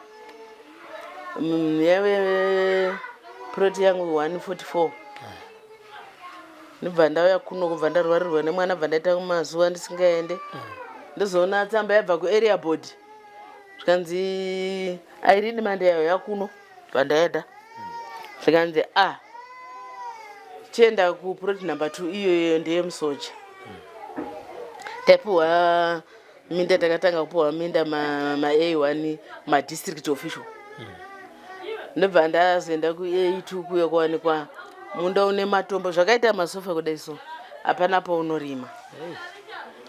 yaive plot yangu 144. Ndibva ndauya kuno kubva ndarwarirwa nemwana bva ndaita mazuva ndisingaende. Ndozoona tsamba yabva kuarea board zvikanzi Irene Mandeya yauya kuno bva ndaenda. Zvikanzi a chienda kuplot number 2 iyoyo ndeyemusoja. Taipuhwa minda, takatanga kupuhwa minda ma A1 madistrict official. Ndobva ndazoenda ku A2 kuya kuwanikwa munda une matombo zvakaita masofa kudai so hapana paunorima.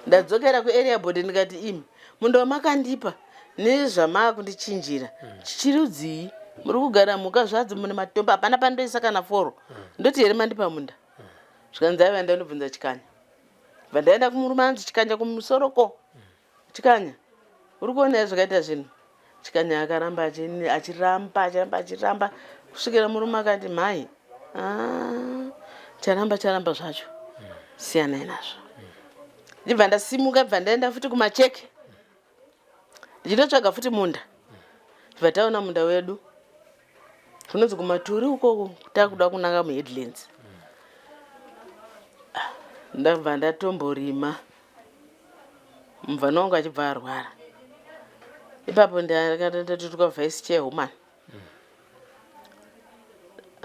Ndadzokera kuarea board ndikati imi munda wamakandipa nezvamaakundichinjira chichirudzii? Muri kugara mhuka zvadzo mune matombo, hapana pandoisa kana foro. Ndoti here mandipa munda? Zvikanzi aiva ndandobvunza Chikanya. Bva ndaenda kumurume anzi Chikanya kumusoro ko. Chikanya, uri kuona here zvakaita zvinhu? Chikanya akaramba achiramba achiramba achiramba kusvikira murume akati mhai, ah, charamba charamba zvacho. Siyanai nazvo. Ndibva ndasimuka bva ndaenda futi kumacheke. Ndichitotsvaga futi munda. Bva taona munda wedu. Kunonzi kumaturi ukoko takuda kunanga muHeadlands. Ah, ndabva ndatomborima. Mubvana wangu achibva arwara. Ipapo ndakatoitwa vice chairwoman.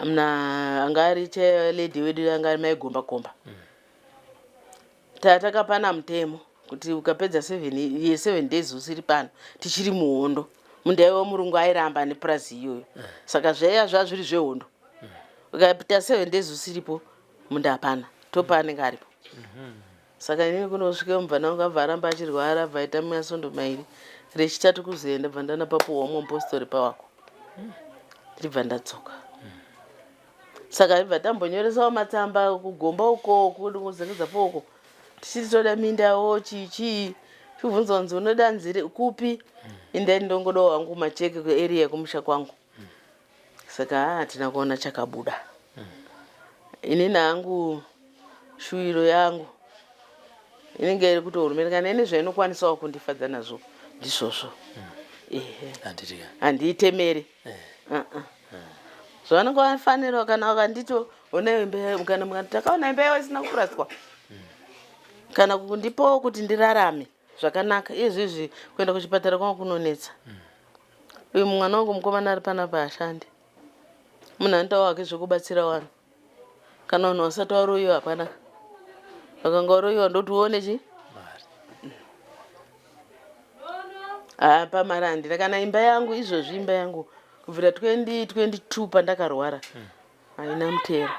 Mna anga ari chair lady wedu anga ari mai Gomba Gomba. Takapana mutemo kuti ukapedza 7 days usiri pano tichiri muhondo. Munda iwo murungu airamba nepurazi iyoyo. Saka zvaiya zvazviri zvehondo. Ukaita 7 days usiripo munda hapana. Topa anenge aripo. Saka inini kunosvika mubvana wangu abva aramba achirwara abva aita masondo mairi. Rechitatu kuzoenda bva ndana papuwa umwe mupostori pawako. Ndibva ndadzoka. Saka ibva tambonyoresawo matsamba kugomba uko kuzengeza poko. Tichiti toda mindawo chii chii. Chibvunzwa kunzi unoda nzire kupi? Indai ndongodawo hangu macheke kuarea yekumusha kwangu. Saka hatina kuona chakabuda. Inini hangu shuwiro yangu inenge iri kuti hurumende kana ine zvainokwanisawo kundifadza nazvo ndizvozvo. Ehe. Handiitemeri. Zvavanenge vafanira kana vakanditi ona imba kana mukati takaona imba yavo isina kuraswa. Kana kundipawo kuti ndirarame zvakanaka. Izvizvi kuenda kuchipatara kwangu kunonetsa. Uyu mwana wangu mukomana ari panapa haashandi. Munhu anoitawo hake zvekubatsira vanhu. Kana vanhu vasati varoyiwa hapana. Vakanga varoyiwa ndoti uone chi? Apa mari handina kana imba yangu izvozvi imba yangu kubvira 2022 pandakarwara haina mutero.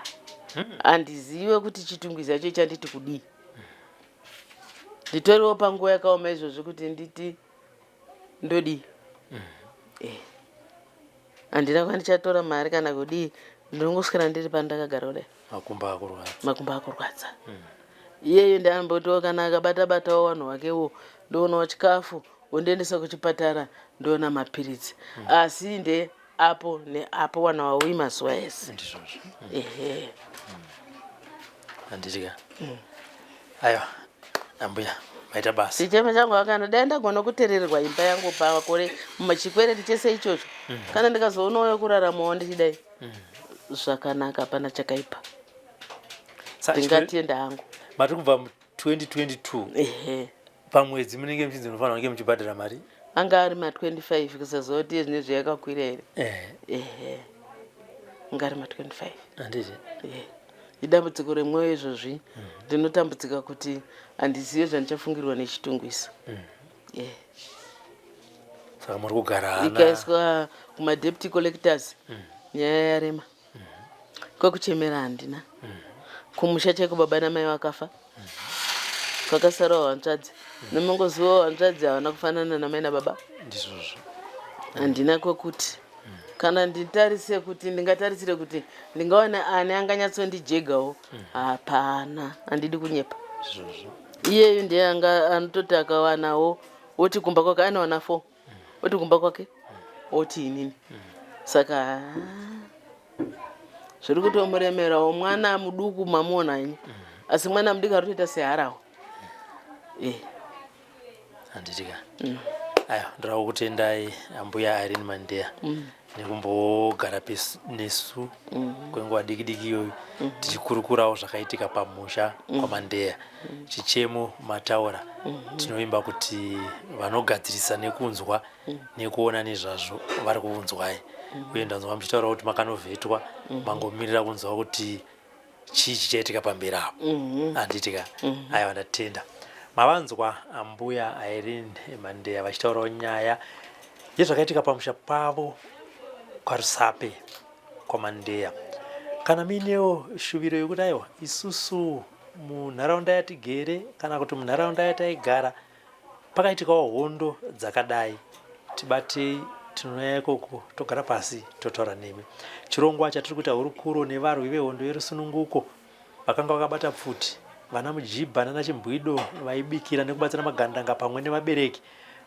Handizive kuti Chitungwiza yacho ichanditi kudii. Nditoriwo panguva yakaoma izvozvi kuti nditi ndodii. Handina kwandichatora mari kana kudii, ndinongoswera ndiri pano ndakagara kudai. Makumbo akurwadza. Makumbo akurwadza. Iyeyo ndiambotiwo kana akabata batawo vanhu vakewo ndoonawo chikafu wondiendesa kuchipatara ndoona mapiritsi. Asi nde apo neapo wana wauyi mazuva ese. Ndizvozvo. Ehe. Handiti ka. Aiwa ambuya maita basa. Chichemo changu akana dai ndagona kutererwa imba yangu pamakore chikwereti chese ichocho. Kana ndikazoonawo yekuraramawo ndichidai. Zvakanaka hapana chakaipa. Ndingatenda hangu. Mati kubva 2022. Ehe. Pamwedzi munenge muchinzi munofanira kunge muchibhadhara mari? Anga ari ma 25 kusaziva kuti zvinezvi yakakwira here. Ehe. Anga ari ma 25. Handiti? Ehe. Idambudziko remwoyo izvozvi. Ndinotambudzika kuti handizive zvandichafungirwa neChitungwiza. Ehe. Saka muri kugara hana. Ikaiswa kuma deputy collectors. Nyaya yarema. Kwekuchemera handina. Kumusha chaiko baba namai vakafa. Kwakasarawo hanzvadzi. Nemongozivawo hanzvadzi havana kufanana namai nababa. Ndizvozvo. Handina kwekuti. Kana nditarise kuti ndingatarisire kuti ndingawana ani anganyatsondijegawo. Hapana, handidi kunyepa. Ndizvozvo. Iyeyu ndiye anga anototi akawanawo oti kumba kwake anowana 4. Oti kumba kwake oti inini. Saka zviri kutomuremerawo mwana muduku mamuona henyu. Asi mwana mudiki ari kutoita seharawa. Handiti ka. Aiwa, ndoda kukutendai ambuya Irene Mandeya nekumbogara nesu kwenguva diki diki iyoyo tichikurukurawo zvakaitika pamusha kwaMandeya. Chichemo mataura, tinovimba kuti vanogadzirisa nekunzwa nekuona nezvazvo vari kuunzwai. Uye ndanzwa muchitaura kuti makanovhetwa, mangomirira kunzwa kuti chii chichaitika pamberi apo. Handiti ka? Aiwa, ndatenda. Mavanzwa ambuya Irene Mandeya vachitaurawo nyaya yezvakaitika pamusha pavo kwaRusape kwaMandeya. Kana muinewo shuviro yekuti aiwa isusu munharaunda yatigere kana kuti munharaunda yataigara pakaitikawo hondo dzakadai, tibatei. Tinouya ikoko togara pasi totaura nemi. Chirongwa chatiri kuita hurukuro nevarwi vehondo yerusununguko vakanga vakabata pfuti, vana Mujibha nana Chimbwido vaibikira nekubatsira magandanga pamwe nevabereki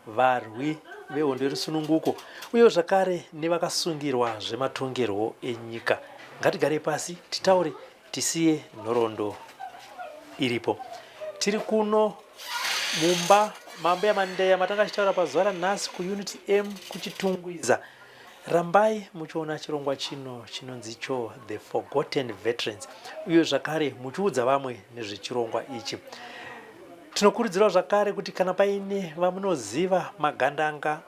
varwi vehondo yerusununguko uyewo zvakare nevakasungirwa zvematongerwo enyika. Ngatigarei pasi titaure tisiye nhoroondo iripo. Tiri kuno mumba maMbuya Mandeya matanga tichitaura pazuva ranhasi kuUnit M kuChitungwiza. Rambai muchiona chirongwa chino chinonzi icho The Forgotten Veterans uye zvakare muchiudza vamwe nezvechirongwa ichi. Tinokurudzirwa zvakare kuti kana paine vamunoziva magandanga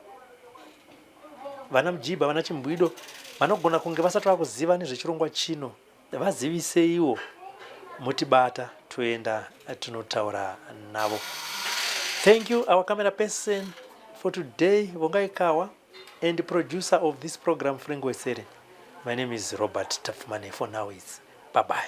vana Mujibha vana Chimbwido vanogona kunge vasati vakuziva nezvechirongwa chino Vaziviseiwo motibata toenda tinotaura navo. Thank you our camera person for today Vongai Kawa and producer of this program Frank Wesere. My name is Robert Tafumane. For now it's bye bye.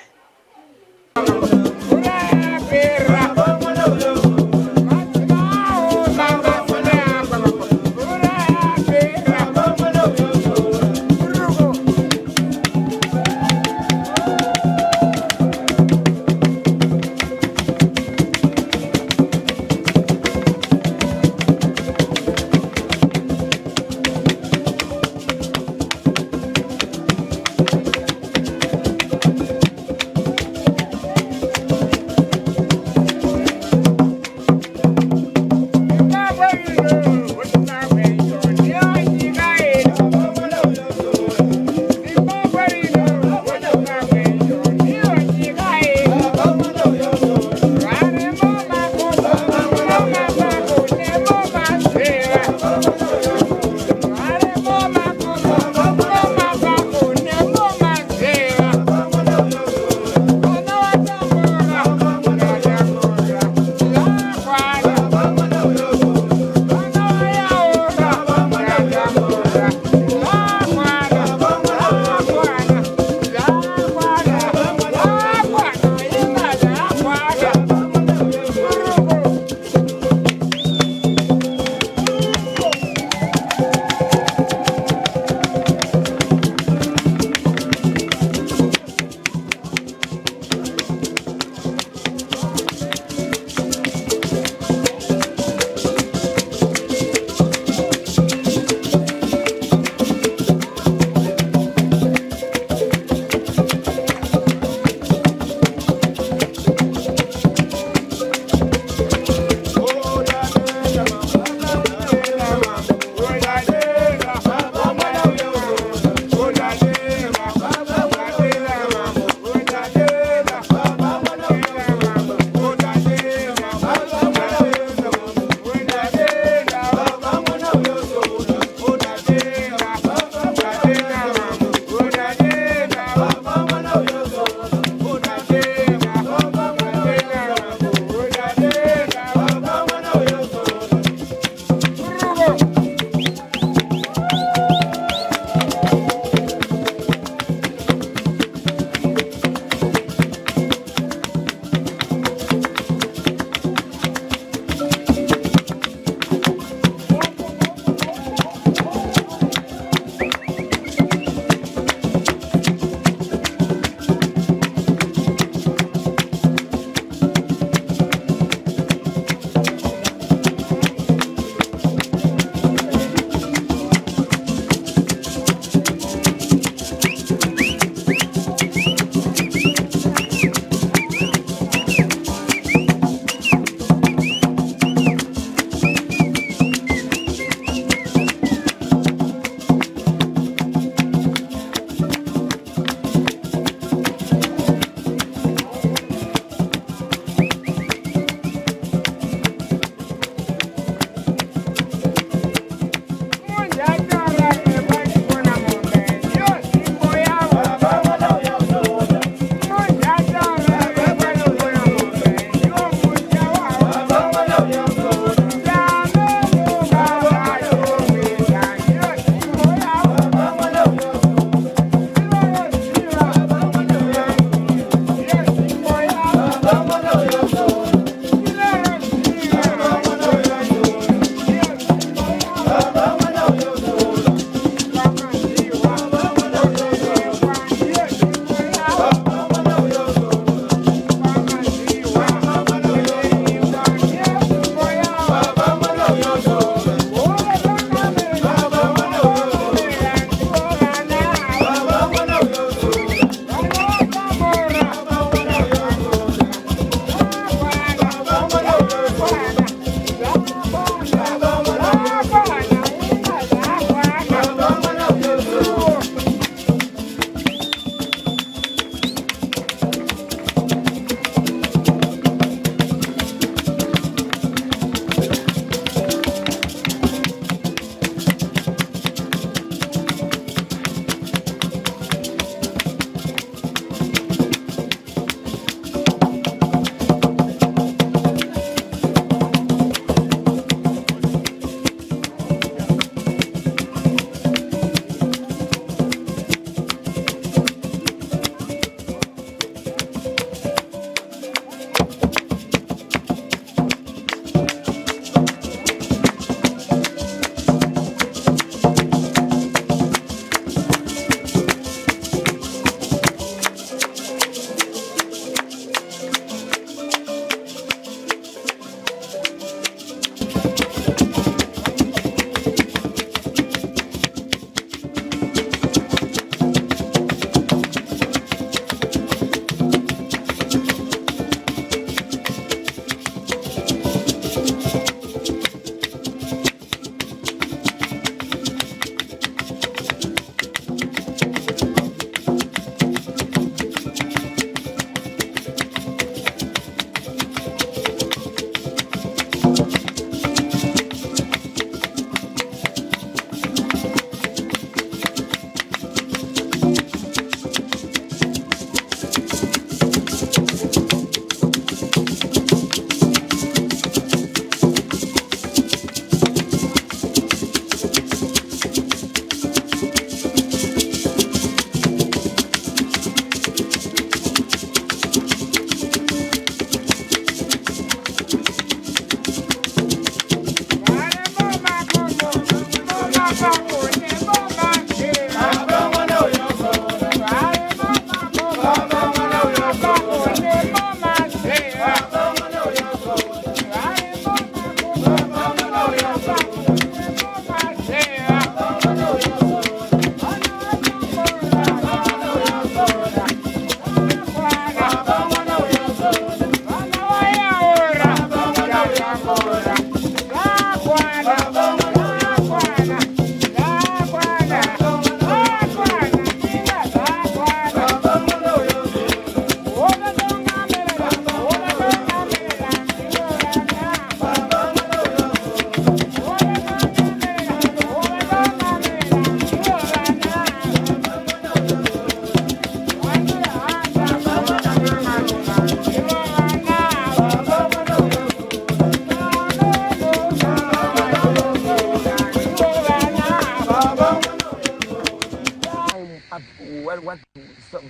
are, what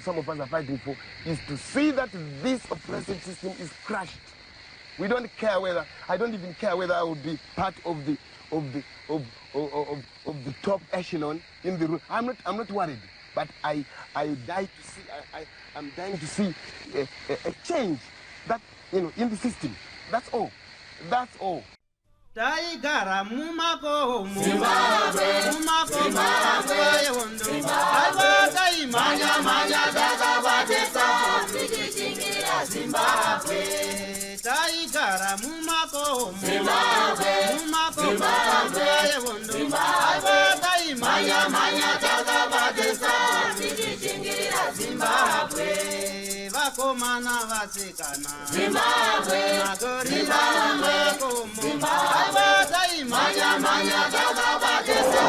some of us are fighting for is to see that this oppressive system is crushed. We don't care whether, I don't even care whether I will be part of the, of the, of the top echelon in the room. I'm not worried, but I die to see, I'm dying to see a change that, you know, in the system. That's all. That's all. Taigara mumakomo, mumakomo nguva yehondo. Aiwa, taimhanya mhanya takabatisa tichishingirira Zimbabwe. Taigara mumakomo, mumakomo nguva yehondo. Aiwa, taimhanya mhanya takabatisa tichishingirira Zimbabwe. Vakomana, vasikana, Zimbabwe. Magorila mumakomo. Aiwa, taimhanya mhanya takabatisa.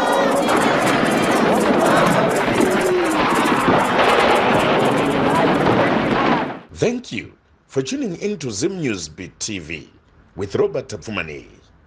Thank you for tuning in to Zim News Beat TV with Robert Tapfumaneyi.